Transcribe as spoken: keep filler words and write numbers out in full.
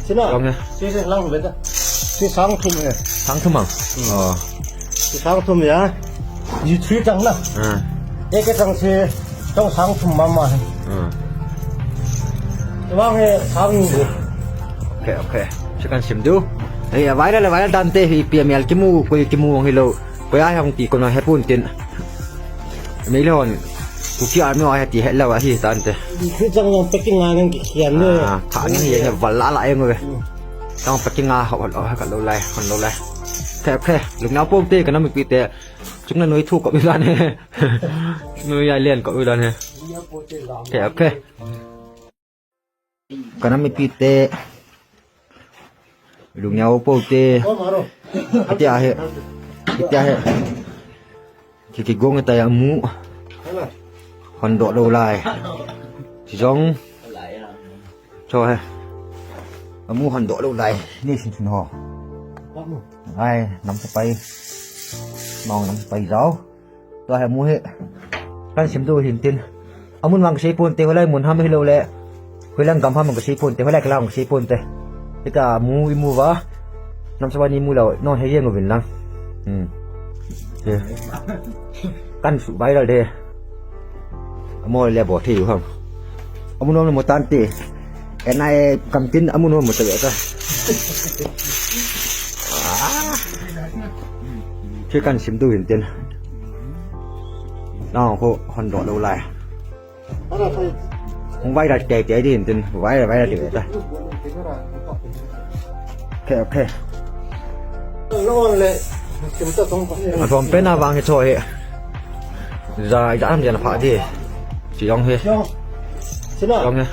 Sina. Long he. Si si lang beta. Si sang thum he. Sang thum ang. Hmm. Oh. Si sang thum ya. Yu three tang na. Ah. Ek tang si tang sang thum mama he. Ah. Wang he sang ni. Okay, okay. Chicken sim du. Hey, viral, viral dante hi P M L kimu, koi kimu ang hilo. Koi ai hong ti ko na hepun tin. Mei lon. Kuki army ai ti hello ahi tante. Khi chang yang packing a nang ki khian ne. Ah, tha nang ye ne vala la yang ve. Tang packing a ho ho ka lo lai, hon lo lai. Okay, okay. Lung na pom te ka na mi pi te. Chung na noi thu ko bi lan he. Noi ya len ko bi lan he. Okay, okay. Ka na mi pi te. Lung ya po te. Ati ahe. Ati ahe. Ki ki gong ta ya mu. Hon do lo lai. Chi jong. Cho he. Amu hon do lo lai. Ni sin sin ho. Ai, nam sa pai. Mong nam sa pai jao. Tua he mu he. Kan sim du hin tin. Amun wang sei pon te holai mun ham hi lo le. Hoilang gam ham ka sei pon te holai kala wang sei pon te. Ita mu i mu va. Nam sa ni mu lo. No he yeng vin lang. Hmm. Ye. Kan su viral de. Amo le bo the yu ham. Amun no mo tan te. N I A kam tin amun no mo ta ta. Khi kan sim du hin tin. Nang ko hon do lo lai. Hong vai ra te te din tin vai vai ra te ta. Okay, okay. A thom pe na vang he cho he. Za za am za na pha di. Chi yong he. Sina. Yong he.